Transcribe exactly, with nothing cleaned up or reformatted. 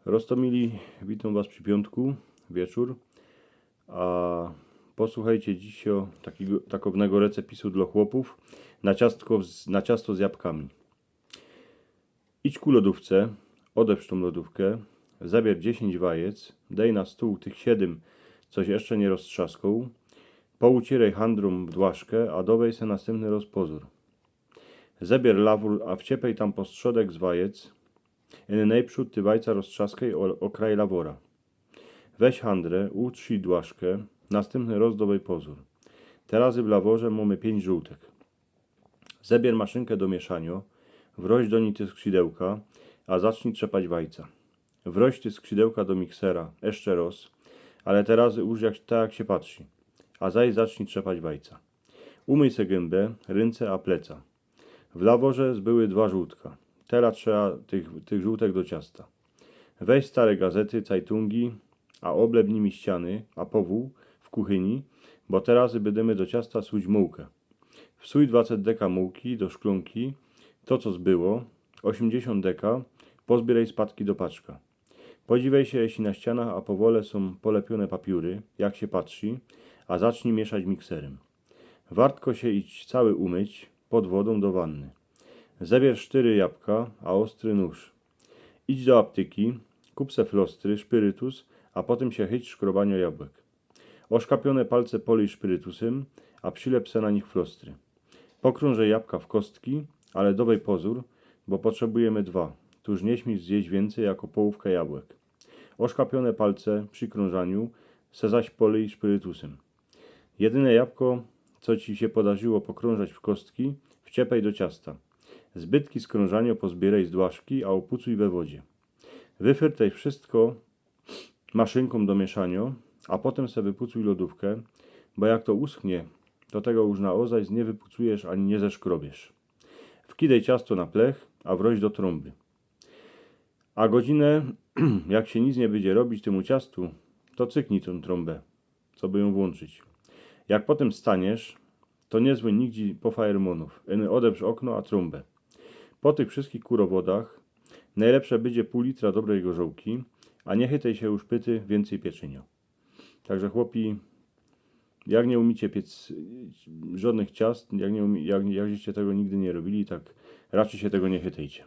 Roztomili, witōm was przi piōntku wieczōr. A posłuchejcie dzisiej takigo, takownego recepisu dlŏ chłopōw na ciastko z, na ciasto z jabkami. Idź ku lodōwce, ôdeprz tōm lodōwkã, zebier dziesiyńć wajec, dej na stōł tych siedym, coś jeszcze niy roztrzaskoł, poucierej handrōm dłaszkã, a dowej se nastympny roz pozōr. Zebier lawōr, a wciepej tam postrzodek z wajec. Iny nojprzōd ty wajca roztrzaskej ô, ô kraj lawōra. Weź handrã, utrzij dłaszkã, nastympny roz dowej pozōr. Terazy w lawōrze mōmy piyńć żōłtek. Zebier maszynkã do mieszaniŏ, wroś do nij te skrzidełka, a zacznij trzepać wajca. Wroś te skrzidełka do miksera jeszcze roz, ale terazy uż jak, tak jak sie patrzi, a zaś zacznij trzepać wajca. Umyj se gymba, rynce a pleca. W lawōrze zbyły dwa żōłtka. Tera trzeba tych, tych żōłtek do ciasta. Weź stare gazety, cajtungi, a ôblep nimi ściany, a powōł w kuchyni, bo terazy bydymy do ciasta suć mōłkã. Wsuj dwacet deka mōłki do szklōnki, to co zbyło, ôziymdziesiōnt deka, pozbiyraj spadki do paczka. Podziwej sie, jeśli na ścianach a powole sōm polepiōne papiōry, jak sie patrzi, a zacznij mieszać mikserym. Wartko sie idź cały umyć, pod wodōm do wanny. Zebier sztyry jabka, a ôstry nōż. Idź do aptyki, kup se flostry, szpyrytus, a potym sie chyć szkrobaniŏ jabłek. Ôszkapiōne palce polij szpyrytusym, a przilep se na nich flostry. Pokrōnżej jabka w kostki, ale dowej pozōr, bo potrzebujymy dwa. Tuż niy śmij zjeść wiyncyj jako połōwka jabłek. Ôszkapiōne palce przi krōnżaniu se zaś polij szpyrytusym. Jedyne jabko, co ci sie podarziło pokrōnżać w kostki, wciepej do ciasta. Zbytki z krōnżaniŏ pozbiyraj z dłaszki, a ôpucuj we wodzie. Wyfyrtej wszystko maszynkōm do mieszaniŏ, a potym se wypucuj lodōwkã, bo jak to uschnie, to tego uż naozaj niy wypucujesz ani niy zeszkrobiesz. Wkidej ciasto na plech, a wroś do trōmby. A godzinã, jak sie nic niy bydzie robić tymu ciastu, to cyknij tōm trōmbã, coby jōm włōnczyć. Jak potym staniesz, to niy zwōń nigdzie po fajermōnōw, iny ôdeprz ôkno a trōmbã. Po tych wszyskich kurowodach nojlepsze bydzie pōł litra dobrej gorzołki, a niy chytej sie uż pyty wiyncyj pieczyniŏ. Także chłopi, jak niy umiecie piec, y, żodnych ciast, jak niy umie-, jak, jak żeście tego nigdy niy robili, tak raczyj sie tego niy chytejcie.